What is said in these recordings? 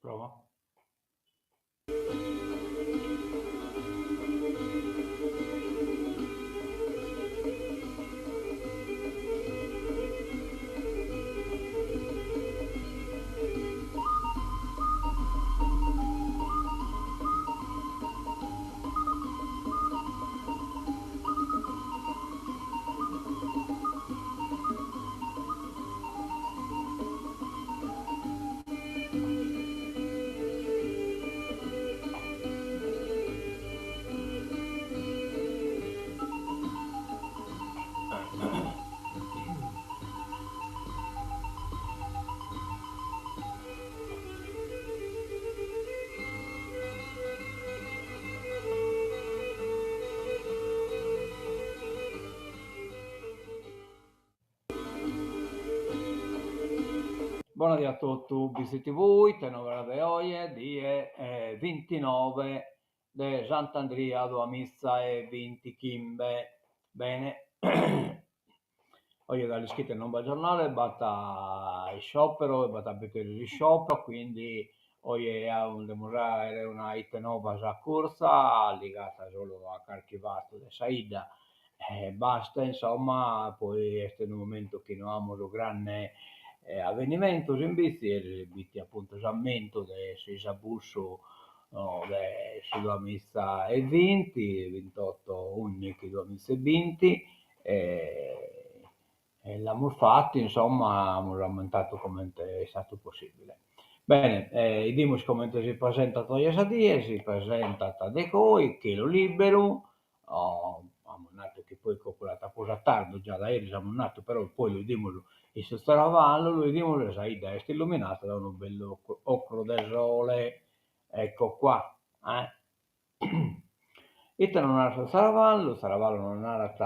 Prova. Bona die a totu, Bitzi TV, ite novas de oje, die bintinove de Sant'Andria duamiza e bintichimbe. Bene, oje ja l'ischite non b'at giornale, b'at isciopero, b'at apitu s'isciopero, quindi oje ndemus aere una ite novas curtza ligata solu a carchi fatu de sa 'idda e basta insomma, poi est unu momentu chi no amus grande avvenimentos in Bitzi, eris b'it appuntu s'ammentu de s'isabussu de su duamiza e binti, bintotto undighi duamiza e binti e l'amus fatu insomma, amus ammentadu comente est istadu possibile. Bene, 'idimus comente si presentat oje sa die, si presentat de goi, chelu liberu, amus nadu chi poi coculat prus a tardu, già dae eris amus nadu, però poi lu 'idimus in su traballu, lu 'idimus e sa 'idda est illuminada dae unu bellu ocru de sole, ecco qua eh. Ite nos narat su traballu? Su traballu nos narat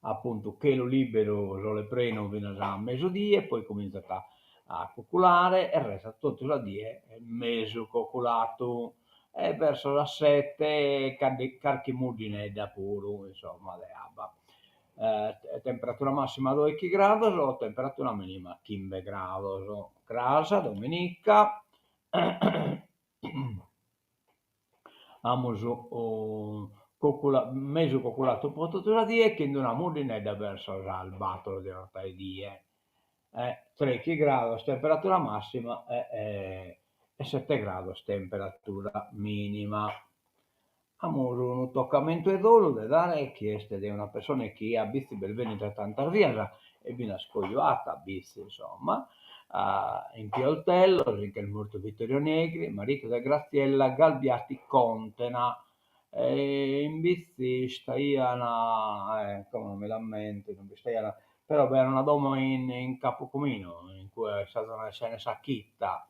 apuntu chelu liberu, sole prenu finas a mesudie, poi cuminzat a cuculare e restat totu sa die mesu coculadu e verso sas sette carchi muddinedda puru, insomma, de abba. Temperatura massima doighi grados, temperatura minima chimbe grados. Cras, dominica, amus mesu coculadu pro totu sa die chin d'una muddinedda verso sas bator de 'ortaedie. Treichi grados temperatura massima e sette grados temperatura minima. Amus unu tocamentu 'e dolu de dare chi est de una pessone chi a Bitzi b'est bennida tantas bias e finas cojuat a Bitzi insomma, in Pioltello si nch'est mortu Vittorio Negri, maridu de Graziella Galbiati Contena, e in Bitzi istaian, como non mi l'ammento inue istaian, però b'aiat una domo in in Capu Cominu, in cue sa zona de S'Ena 'e sa Chita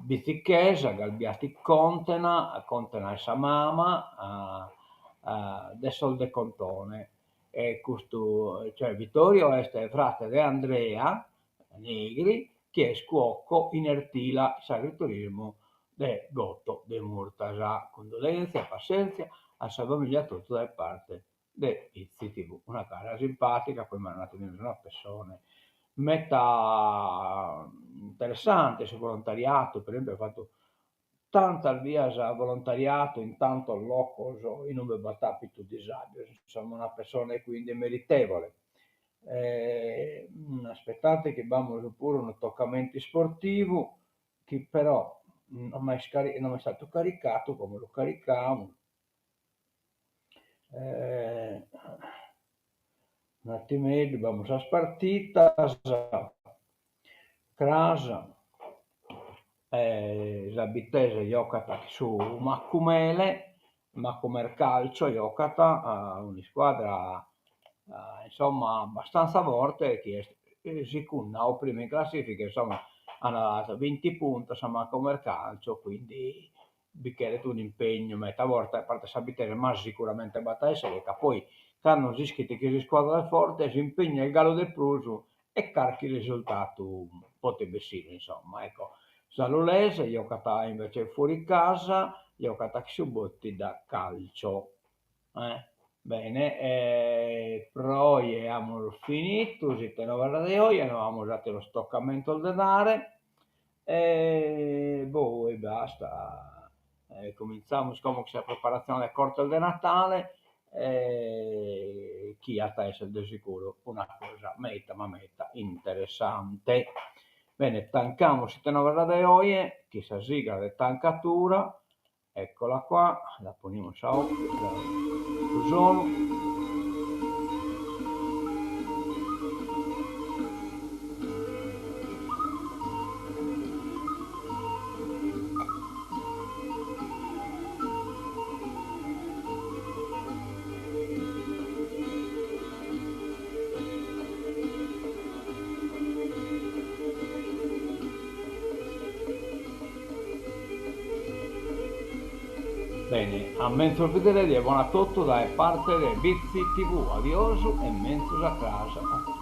Bitzichesa, Galbiati Contena, Contena est sa mama de sos de Contone e custu, cioè Vittorio est frate de Andrea Negri chi est cuoco in Ertila, s'agriturismu de Goto de Murtas. Cundolèntzia e passentzia a sa familia totu dae parte de Bitzi TV. Una cara simpatica, poi m'at natu finas una pessone meta interessante, su volontariatu, per esempio at fatu tantas bias volontariatu in tantos locos inube b'at apitu disabios, insomma una pessone quindi meritevole. Aspettate chi b'amus puru unu toccamentu isportivu chi però non m'est non m'est istadu caricatu, como lu caricamus Un'attimeddu, b'amus sas partitas, cras sa Bittese giocat chin su Macumele, Macumer Calcio giocat un'iscuadra insomma abbastanza forte chi est sicunda o prima in classifica, insomma at binti puntos sa Macumer Calcio, quindi bi cheret un'impegnu meta forte a parte sa Bittese, ma sicuramente b'at a essere ca poi cando s'ischit chi s'iscuadra est forte s'impegnu est galu de prus e carchi risultadu potet bessire insomma ecco. Sa Lulese giocat invece fuori casa, giocat chin su Bottidda Calcio. Bene, pro oje amus finitu s'ite novas de oje, no amus ateros tocamentos de dare e boh e basta, cumintzamus como cun sa preparatzione de cortes de Natale chi at a esser de seguru una cosa meta ma meta interessante. Bene, tancamus s'ite novas de oje chin sa sigla de tancatura Eccola qua, la ponimus sa su sonu. Beni, a menzus bidere e bona a totu dae parte de Bitzi TV. Adiosu e menzus a cras.